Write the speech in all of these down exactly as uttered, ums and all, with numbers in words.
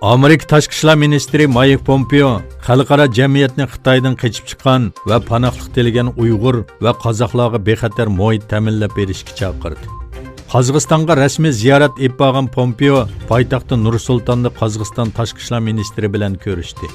ئامېرىكا تاشقى ئىشلار مىنىستىرى مايك پومپېئو خەلقئارا جەمئىيەتنى خىتايدىن قېچىپ چىققان ۋە پاناھلىق تىلىگەن ئۇيغۇر ۋە قازاقلارغا بىخەتەر مۇھىت تەمىنلەپ بېرىشكە چاقىردى. قازاقىستانغا رەسمىي زىيارەت ئېلىپ بارغان پومپېئو پايتەختى نۇر سۇلتاندا قازاقىستان تاشقى ئىشلار مىنىستىرى بىلەن كۆرۈشتى.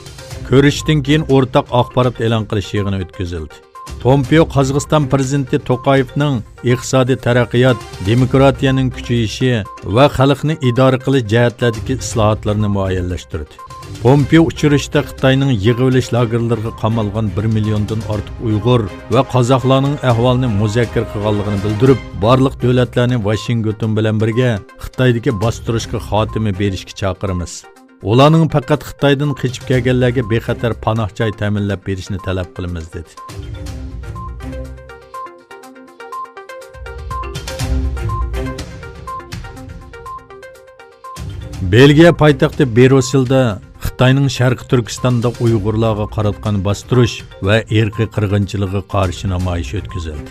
كۆرۈشۈشتىن كېيىن ئورتاق ئاخبارات ئېلان قىلىش يىغىنى ئۆتكۈزۈلدى. پومپېئو قازاقىستان پىرېزىدېنتى توقايېۋنىڭ ئىقتىسادىي تەرەققىيات، دېموكراتىيەنىڭ كۈچىيىشى ۋە خەلقنى ئىدارە قىلىش جەھەتلەردىكى ئىسلاھاتلىرىنى مۇئەييەنلەشتۈردى. پومپېئو ئۇچرىشىشتا خىتاينىڭ يىغىۋېلىش لاگېرلىرىغا قامالغان بىر مىليوندىن ئارتۇق ئۇيغۇر ۋە قازاقلارنىڭ ئەھۋالىنى مۇزاكىرە قىلغانلىقىنى بىلدۈرۈپ، بارلىق دۆلەتلەرنى ۋاشىنگتون بىلەن بىرگە خىتايدىكى باستۇرۇشقا خاتىمە بېرىشكە چاقىرىمىز. ئۇلارنىڭ پەقەت خىتايدىن قېچىپ كەلگەنلەرگە بىخەتەر پاناھ جاي تەمىنلەپ بېرىشىنى تەلەپ قىلىمىز، دېدى. بېلگىيە پايتەختى بروسسېلدا خىتاينىڭ شەرقىي تۈركىستاندا ئۇيغۇرلارغا قاراتقان باستۇرۇش ۋە ئىرقىي قىرغىنچىلىقىغا قارشى نامايىش ئۆتكۈزۈلدى.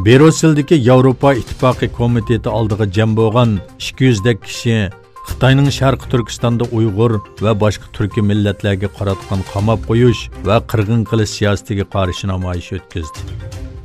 بروسسېلدىكى ياۋروپا ئىتتىپاقى كومىتېتى ئالدىغا جەم بولغان ئىككى يۈزدەك كىشى خىتاينىڭ شەرقىي تۈركىستاندا ئۇيغۇر ۋە باشقا تۈركىي مىللەتلەرگە قاراتقان قاماپ قويۇش ۋە قىرغىن قىلىش سىياسىتىگە قارشى نامايىش ئۆتكۈزدى.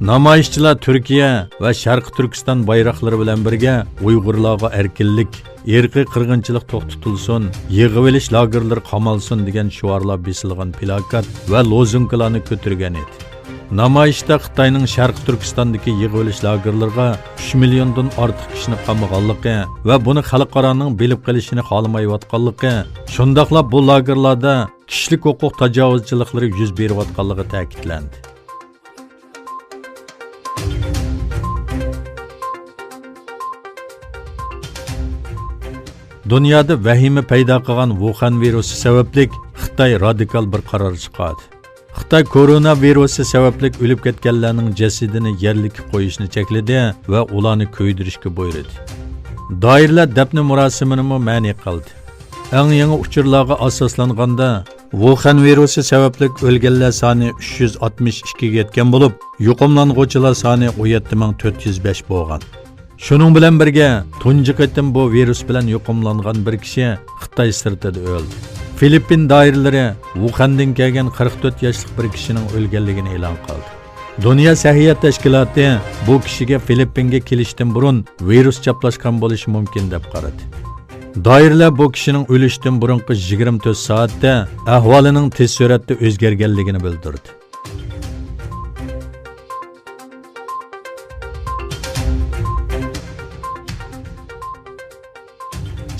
نامايىشچىلار تۈركىيە ۋە شەرقىي تۈركىستان بايراقلىرى بىلەن بىرگە ئۇيغۇرلارغا ئەركىنلىك، ئىرقىي قىرغىنچىلىق توختىتىلسۇن، يىغىۋېلىش لاگېرلىرى قامالسۇن دېگەن شوئارلار بېسىلغان پىلاكات ۋە لوزۇنكىلارنى كۆتۈرگەن ئىدى. نامايىشتا خىتاينىڭ شەرقىي تۈركىستاندىكى يىغىۋېلىش لاگېرلىرىغا ئۈچ مىليوندىن ئارتۇق كىشىنى قامىغانلىقى ۋە بۇنى خەلقئارانىڭ بىلىپ قېلىشىنى خالىمايۋاتقانلىقى، شۇنداقلا بۇ لاگېرلاردا كىشىلىك ھوقۇق تاجاۋۇزچىلىقلىرى يۈز بېرىۋاتقانلىقى تەكىتلەندى. دۇنيادا ۋەھىمە پەيدا قىلغان ۋۇخەن ۋىرۇسى سەۋەبلىك خىتاي رادىكال بىر قارار چىقاردى. خىتاي كورونا ۋىرۇسى سەۋەبلىك ئۆلۈپ كەتكەنلەرنىڭ جەسىتىنى يەرلىككە قويۇشنى چەكلىدى ۋە ئۇلارنى كۆيدۈرۈشكە بۇيرۇدى. دائىرىلەر دەپنە مۇراسىمىنىمۇ مەنئى قىلدى. ئەڭ يېڭى ئۇچۇرلارغا ئاساسلانغاندا، ۋۇخەن ۋىرۇسى سەۋەبلىك ئۆلگەنلەر سانى ئۈچ يۈز ئاتمىش ئىككىگە يەتكەن بولۇپ، يۇقۇملانغۇچىلار سانى ئون يەتتە مىڭ تۆت يۈز بەش بولغان. شۇنىڭ بىلەن بىرگە، تۇنجى قېتىم بۇ ۋىرۇس بىلەن يۇقۇملانغان بىر كىشى خىتاي سىرتىدا ئۆلدى. فىلىپپىن دائىرىلىرى ۋۇخەندىن كەلگەن قىرىق تۆت ياشلىق بىر كىشىنىڭ ئۆلگەنلىكىنى ئېلان قىلدى. دۇنيا سەھىيە تەشكىلاتى بۇ كىشىگە فىلىپپىنگە كېلىشتىن بۇرۇن ۋىرۇس چاپلاشقان بولۇشى مۇمكىن دەپ قارىدى. دائىرىلەر بۇ كىشىنىڭ ئۆلۈشتىن بۇرۇنقى يىگىرمە تۆت سائەتتە ئەھۋالىنىڭ تېز سۈرئەتتە ئۆزگەرگەنلىكىنى بىلدۈردى.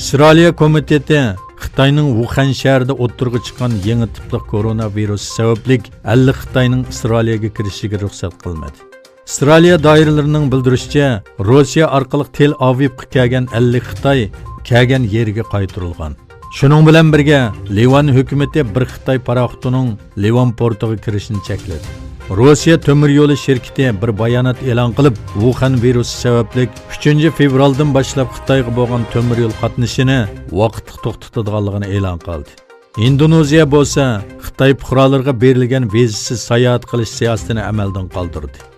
ئىسرائىلىيە كومىتېتى خىتاينىڭ ۋۇخەن شەھىرىدە ئوتتۇرىغا چىققان يېڭى تىپلىق كورونا ۋىرۇسى سەۋەبلىك ئەللىك خىتاينىڭ ئىسرائىلىيەگە كىرىشىگە رۇخسەت قىلمىدى. ئىسرائىلىيە دائىرىلىرىنىڭ بىلدۈرۈشىچە، روسىيە ئارقىلىق تېل ئاۋىۋقا كەلگەن ئەللىك خىتاي كەلگەن يېرىگە قايتۇرۇلغان. شۇنىڭ بىلەن بىرگە، لىۋان ھۆكۈمىتى بىر خىتاي پاراخوتىنىڭ لىۋان پورتىغا كىرىشىنى چەكلىدى. روسىيە تۆمۈر يولى شىركىتى بىر بايانات ئېلان قىلىپ، ۋۇخەن ۋىرۇسى سەۋەبلىك ئۈچىنچى فېۋرالدىن باشلاپ خىتايغا بولغان تۆمۈر يول قاتنىشىنى ۋاقىتلىق توختىتىدىغانلىقىنى ئېلان قىلدى. ئىندونېزىيە بولسا خىتاي پۇقرالىرىغا بېرىلگەن ۋىزىسىز ساياھەت قىلىش سىياسىتىنى ئەمەلدىن قالدۇردى.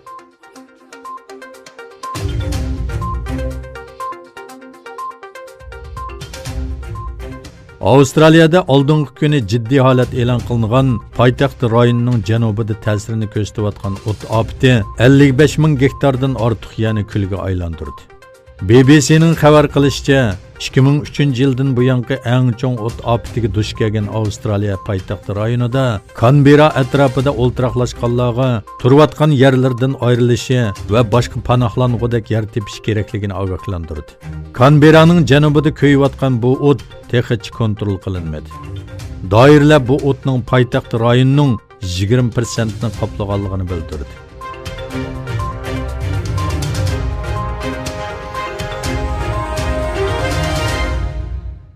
ئاۋسترالىيەدە ئالدىنقى كۈنى جىددىي ھالەت ئېلان قىلىنغان پايتەخت رايونىنىڭ جەنۇبىدا تەسىرىنى كۆرسىتىۋاتقان ئوت ئاپىتى ئەللىك بەش مىڭ گېكتاردىن ئارتۇق يەرنى كۈلگە ئايلاندۇردى. بى بى سىنىڭ خەۋەر قىلىشىچە، ئىككى مىڭ ئۈچىنچى يىلدىن بۇيانقى ئەڭ چوڭ ئوت ئاپىتىگە دۇچ كەلگەن ئاۋسترالىيە پايتەختى رايونىدا كانبېررا ئەتراپىدا ئولتۇراقلاشقانلارغا تۇرۇۋاتقان يەرلىرىدىن ئايرىلىشى ۋە باشقا پاناھلانغۇدەك يەر تېپىشى كېرەكلىكىنى ئاگاھلاندۇردى. كانبېررانىڭ جەنۇبىدا كۆيۈۋاتقان بۇ ئوت تېخىچە كونترول قىلىنمىدى. دائىرىلەر بۇ ئوتنىڭ پايتەخت رايونىنىڭ يىگىرمە پىرسەنتىنى قاپلىغانلىقىنى بىلدۈردى.